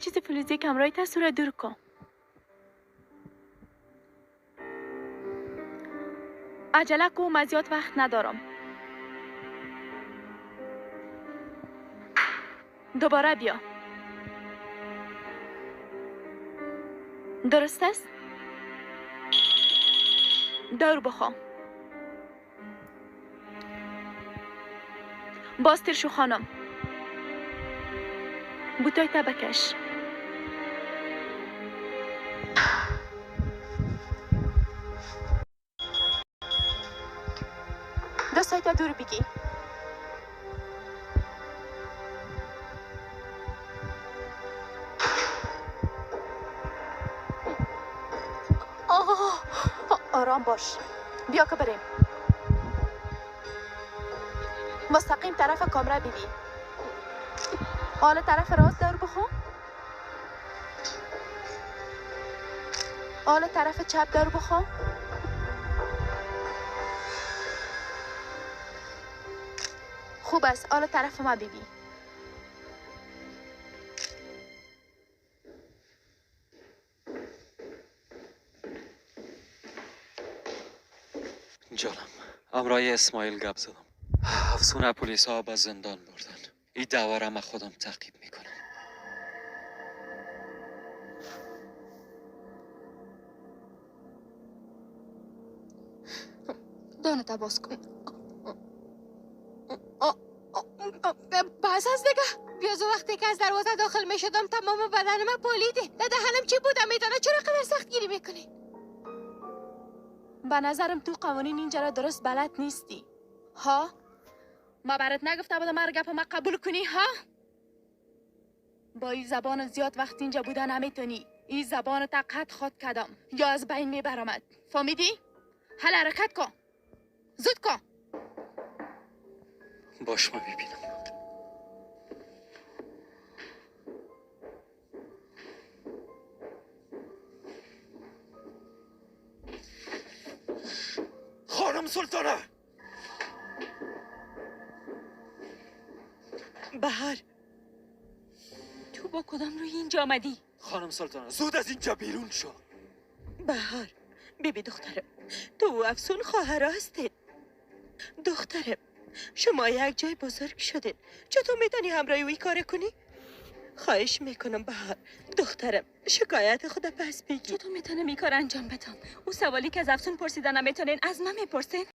چیز فلزی که همراه است را دور کن. عجله کو، من زیاد وقت ندارم. دوباره بیا. درست است؟ دور بخوا. باز تیر شو خانم. بوتای تبکش. دستایت دور بگی. آه، آرام باش. بیا که بریم. مستقیم طرف کامره ببین. حالا طرف راست دور بخو. حالا طرف چپ دور بخو. خوب است. حالا طرف ما ببین. جانم، امرای اسماعیل گپ زدم. افسون پلیس ها به زندان بردن. این دعوا را من خودم تعقیب میکنم. دانت باز کن. باز از دیگه. بیاز وقتی که از دروازه داخل می شدم تمام بدن من پالیده. در دهنم چی بودم میدانه؟ چرا قدر سخت گیری میکنی؟ به نظرم تو قوانین اینجا را درست بلد نیستی. ها؟ ما برات نگفته بودم هر گپ ما قبول کنی؟ ها؟ با این زبان زیاد وقت اینجا بوده نمیتونی. این زبان تا قطع خواد کدام یا از بین میبرمد. فهمیدی؟ حل حرکت کن. زود کن. باش، ما میبینم. خانم سلطانه. بهار، تو با کدام روی اینجا آمدی؟ خانم سلطانه، زود از اینجا بیرون شو. بهار، بیبی دخترم، تو و افسون خواهر هستید. دخترم، شما یک جای بزرگ شدید. چطور میتونی همراه اوی کار کنی؟ خواهش میکنم بهار دخترم، شکایت خود پس بگیر. چطور میتونم این کار انجام بدم؟ او سوالی که از افسون پرسیدن نمیتونین از من میپرسین؟